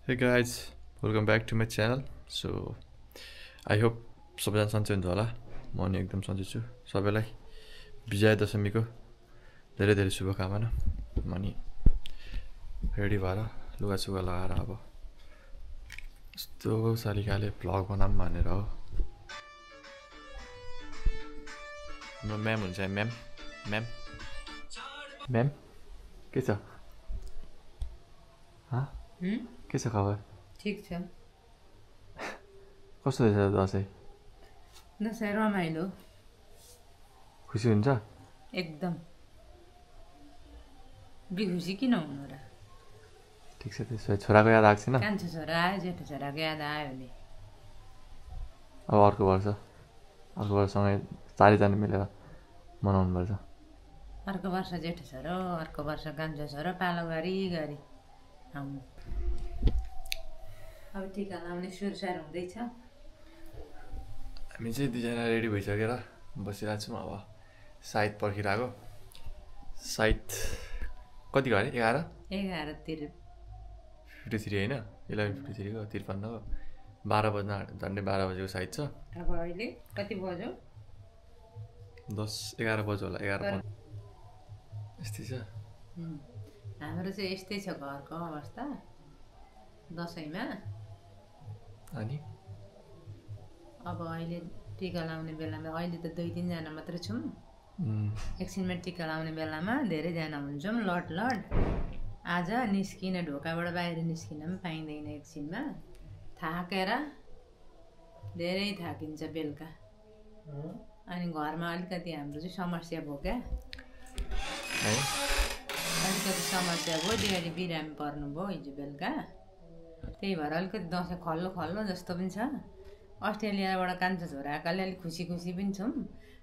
Hey guys, welcome back to my channel. So I hope सबैजना सन्चै हुन्छ होला। म नि एकदम सन्चै छु। सबैलाई विजय दशमीको धेरै धेरै शुभकामना। म नि रेडी भएर लुगासुगा लगाएर अब यस्तो तरिकाले भ्लग बनाऊँ भनेर हो। हाम्रो म्याम हुन्छ म्याम म्याम म्याम के छ? के छ खबर? ठीक छ। कस्तो रहेछ दसैँ? दसैँ रमाइलो। खुसी हुन्छ? एकदम। बिखुसी किन हुनु र? ठिक छ त्यसो भए छोराको याद आएको छैन? कान्छो छोरा आयो, जेठो छोराको याद आयो भने अब अर्को वर्षसँगै चारैजना मिलेर मनाउनु पर्छ। अर्को वर्ष जेठो छोरो, अर्को वर्ष कान्छो छोरो, पालो गरी गरी आउनु। अब टिका लाउने सुरसार हुँदैछ। हामी चाहिँ दुईजना रेडी भइसकेर बसिरहेको छौँ। अब साइत पर्खिरहेको। साइत कति गरे? 11:53 होइन 11:53 को 53 को 12 बज्न झन्डै 12 बजेको साइत छ। अब अहिले कति बज्यो? 11 बज्यो होला। 11:05 यस्तै छ। हाम्रो चाहिँ यस्तै छ घरको अवस्था दसैँमा। अनि अब अहिले टिका लाउने बेलामा अहिले त 2-3 जना मात्रै छौँ। एकछिनमा टिका लाउने बेलामा धेरैजना हुन्छौँ लड। आज निस्किन ढोकाबाट बाहिर निस्किन पनि पाइँदैन। एकछिनमा थाकेर धेरै थाकिन्छ बेलुका। अनि घरमा अलिकति हाम्रो चाहिँ समस्या भयो क्या। अलिकति समस्या भयो, डेडी बिरामी पर्नुभयो हिजो बेलुका। त्यही भएर अलिकति दसैँ खल्लो जस्तो पनि छ। अस्ट्रेलियाबाट कान्छो छोरा आएकाले अलिक खुसी पनि छौँ।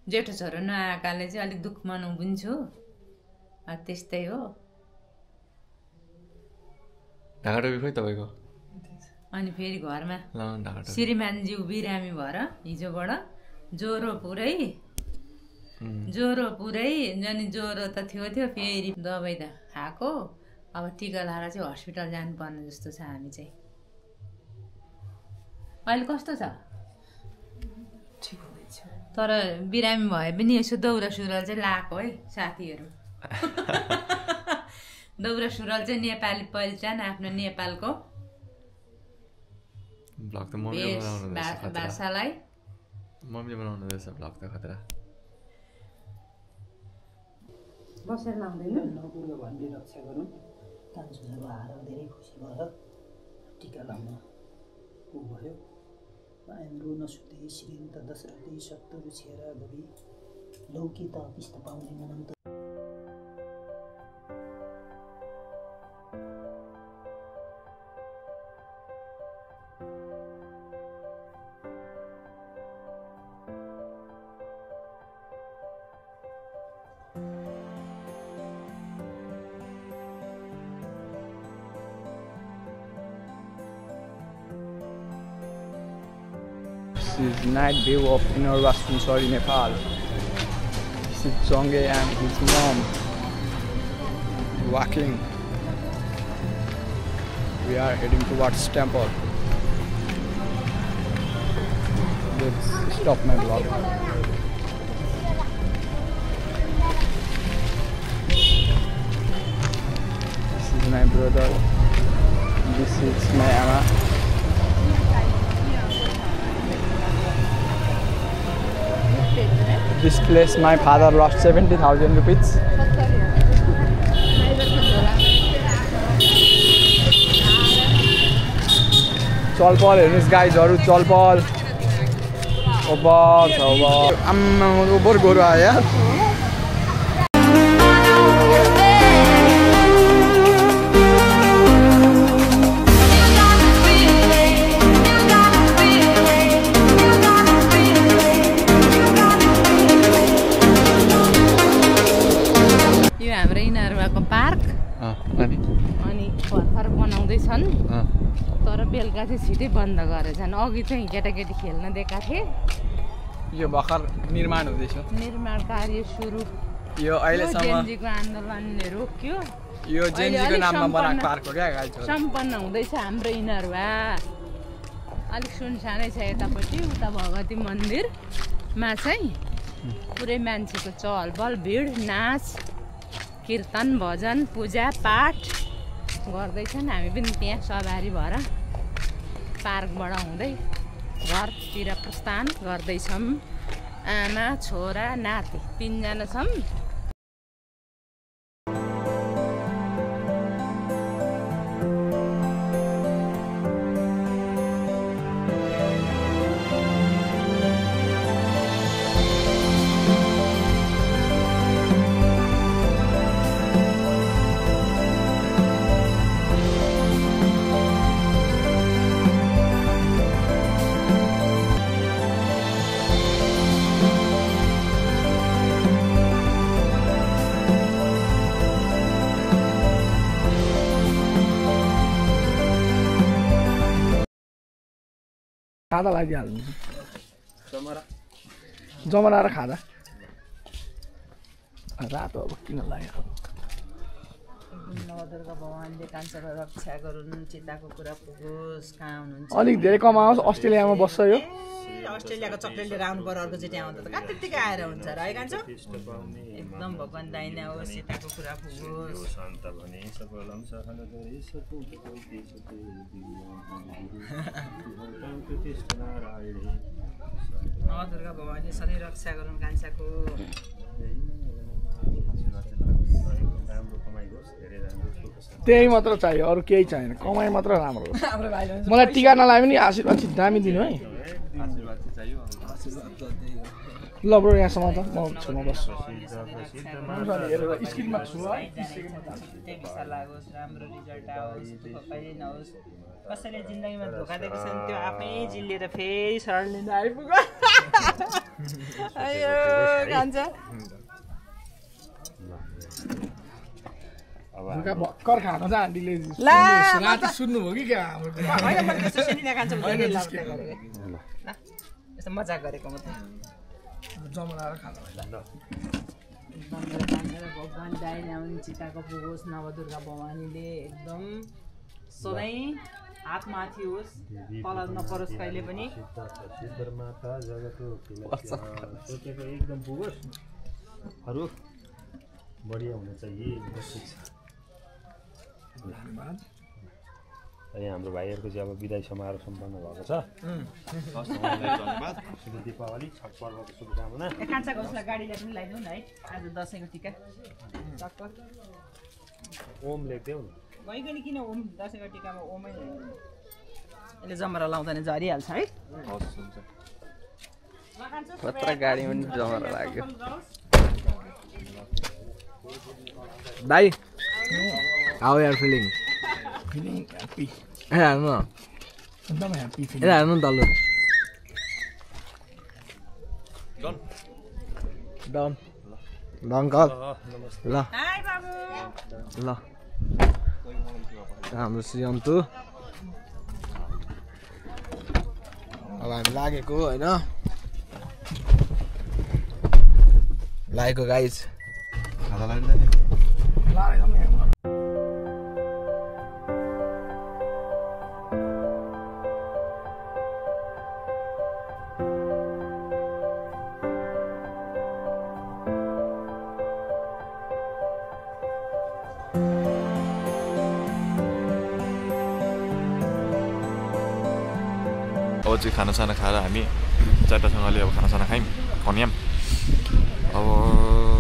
जेठो छोरो नआएकाले चाहिँ अलिक दुःख मनाउ पनि छु। त्यस्तै हो। ढाकाटोपी खोइ तपाईँको? अनि फेरि घरमा श्रीमानज्यू बिरामी भएर हिजोबाट ज्वरो पुरै अनि ज्वरो त थियो फेरि दबाई त खाएको। अब टिका लाएर चाहिँ हस्पिटल जानुपर्ने जस्तो छ हामी चाहिँ। अहिले कस्तो छ? ठिक हुँदैछ। तर बिरामी भए पनि यसो दौरा सुरुवाल चाहिँ लाएको है साथीहरू। दौरा सुरुवाल चाहिँ नेपाली पहिचान आफ्नो नेपालको भ्लग त भाषालाई मम्मीले बनाउनु रहेछ भ्लग त खतरा। बसेर लाउँदैन नपुरो भन्ने रक्षा गरौँ। कान्छो छोरो आएर धेरै खुसी भएर टिका लाउन ऊ भयो। आयम्रो नसुते श्रीन्त दशरथी सत्तरु छेरा गरी लौकी त किस्त पाउने मनन्त। This is night view of Inner Rasunsari, Nepal. This is Zonge and his mom walking. We are heading towards temple. Let's stop my vlog. This is my brother. This is my Ama. This place my father lost 70,000 rupees. चलपल हेर्नुहोस् गाइजहरू, चलपल ओबर छ। आम्मा ओबर गोरु आयो यार। अनि भर्खर बनाउँदैछन्। तर बेलुका चाहिँ छिटै बन्द गरेछन्। अघि चाहिँ केटाकेटी खेल्न दिएका थिए। यो भर्खर निर्माण हुँदैछ। निर्माण कार्य सुरु। यो अहिलेसम्म जेनजीको आन्दोलनले रोक्यो। यो जेन्जीको नाममा बनाएको पार्क हो क्या गाइस सम्पन्न हुँदैछ हाम्रो इनरवा अलिक सुनसानै छ यतापट्टि उता भगवती मन्दिरमा चाहिँ पुरै मान्छेको चहलपहल भिड नाच कीर्तन भजन पूजा पाठ गर्दैछन् हामी पनि त्यहाँ सवारी भएर पार्कबाट हुँदै घरतिर प्रस्थान गर्दैछौँ आमा छोरा नाति 3 जना छौँ खाँदा लागिहाल्नु जमरा र खाँदा रातो अब किन लाग्यो नवदुर्गा भगवानले कान्छाको रक्षा गरून् चिताको कुरा पुगोस् कहाँ हुनुहुन्छ अलिक धेरै कमाओस् अस्ट्रेलियामा बस्छ यो अस्ट्रेलियाको चक्लेट लिएर आउनु पर्यो अर्को चोटि आउँदा त कहाँ त्यत्तिकै आएर हुन्छ र है कान्छो एकदम भगवान दाइना होस् चिताको कुरा पुगोस् नवदुर्गा भगवानले सधैँ रक्षा गरून् कान्छाको त्यही मात्र चाहियो अरू केही चाहिएन कमाइ मात्र राम्रो होस् मलाई टिका नलाए पनि आशीर्वाद चाहिँ दामी दिनु है ल ब्रो यहाँसम्म त म छुमा बस्छु स्क्रिनमा छु है राम्रो रिजल्ट आओस् कहिले नहोस् कसैले जिन्दगीमा धोका दिएको छ भने त्यो आफै जिल्लेर फेरि शरण लिन आइपुग्यो अयो कान्छा भर्खर खाएको छ आन्टीले राति सुन्नुभयो कि क्या यस्तो मजाक गरेको म त जमराएर खानु भगवान दाइ ल्याउनु चिताको पुगोस् नवदुर्गा भवानीले एकदम सधैँ हातमाथि होस् तल नपरोस् कहिले पनि एकदम पुगोस् अरू बढिया हुन चाहिए यहाँ हाम्रो भाइहरूको चाहिँ अब विदाई समारोह सम्पन्न भएको छ धन्यवाद शुभ दीपावली छठ पर्वको शुभकामना कान्छा घोषलाई गाडीलाई पनि लगाइदिउँ न है आज दसैँको टिका ओम लेख्देऊ न भइगयो नि किन ओम दसैँको टिकामा ओमै यसले जमरा लाउँदा नि झरिहाल्छ है कत्रा गाडीमा पनि जमरा लाग्यो दाइ हाउ आर फिलिङ ह्याप्पी हेर्नु न एकदम ह्याप्पी फिल हेर्नु नि तल्लो डन ल अङ्कल ल ल हाम्रो श्रीअन्तु अब हामी लागेको होइन लागेको गाइज खाँदा लाग्दैन अब चाहिँ खानासाना खाएर हामी चारवटासँगले अब खानासाना खायौँ कन्याम अब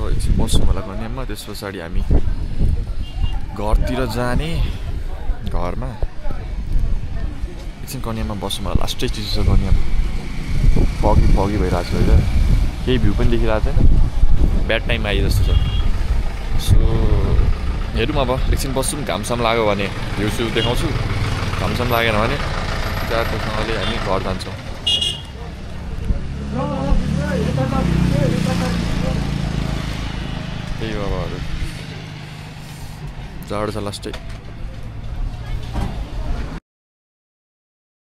एकछिन बस्छौँ होला कन्याममा त्यस पछाडि हामी घरतिर जाने घरमा एकछिन कन्याममा बस्छौँ होला लास्टै चिज छ कन्याम फगी भइरहेको छ होइन केही भ्यू पनि देखिरहेको छैन ब्याड टाइम आए जस्तो छ सो हेरौँ अब एकछिन बस्छौँ घामसाम लाग्यो भने भ्यू स्यू देखाउँछु घामसाम लागेन भने चारवटासँगले हामी घर जान्छौँ त्यही हो अब जाडो छ लास्टै